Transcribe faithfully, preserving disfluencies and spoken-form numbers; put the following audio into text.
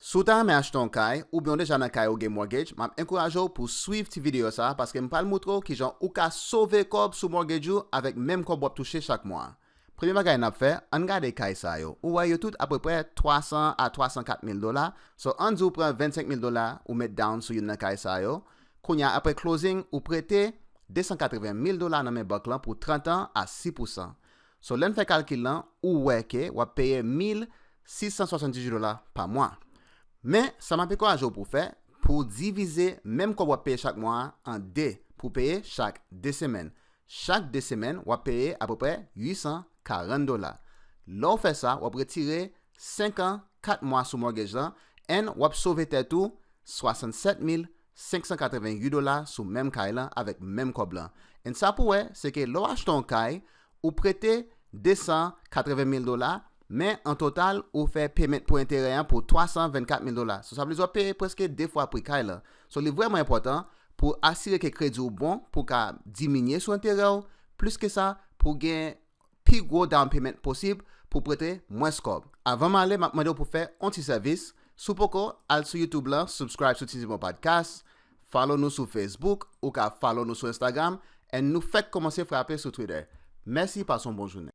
Si w ta renmen achte yon kay, oubyen w deja nan kay ou gen mortgage, m ap ankouraje w pou w swiv ti videyo sa a, paske m pral montre w kijan ou ka sove kòb sou mortgage ou avèk menm kòb w ap touche chak mwa. Premye bagay n ap fè, ann gade kay sa yo. Ou wè yo tout apeprè twa san a twa san kat mil dola. So, ann di w pran vennsenk mil dola ou met down sou youn nan kay sa yo. Kounye a, apre closing, ou prete de san katreven mil dola nan men bank lan pou trant an a sis pousan. So, lè n fè kalkil lan, ou wè ke w ap peye mil sis san swasanndizwit dola pa mwa. Men, sa m ap ankouraje w pou w fè, pou w divize menm kòb w ap peye chak mwa a an de, pou w peye chak de semèn. Chak de semèn, w ap peye apeprè uit san karant dola. Lè w fè sa, w ap retire senk an, kat mwa sou mortgage lan, and w ap sove tèt ou swasannsèt mil senk san katreven uit dola sou menm kay lan avèk menm kòb lan. And sa pou w wè, se ke lè w achte yon kay, ou prete de san katreven mil dola, men an total, ou fè payment pou enterè an pou twa san vennkat mil dola. So, sa vle di w ap peye prèske de fwa pri kay lan. So, li vrèman enpòtan pou asire ke kredi w bon, pou w ka diminye sou enterè w, plis ke sa, pou w gen pi gwo down payment posib pou w prete mwens kòb. Avan m ale, m ap mande w pou w fè yon ti sèvis. Si w poko al sou YouTube lan, subscribe sou Tizimon Podcast, follow nou sou Facebook, ou ka follow nou sou Instagram, and nou fèk kòmanse frape sou Twitter. Mèsi, pase yon bon jounen.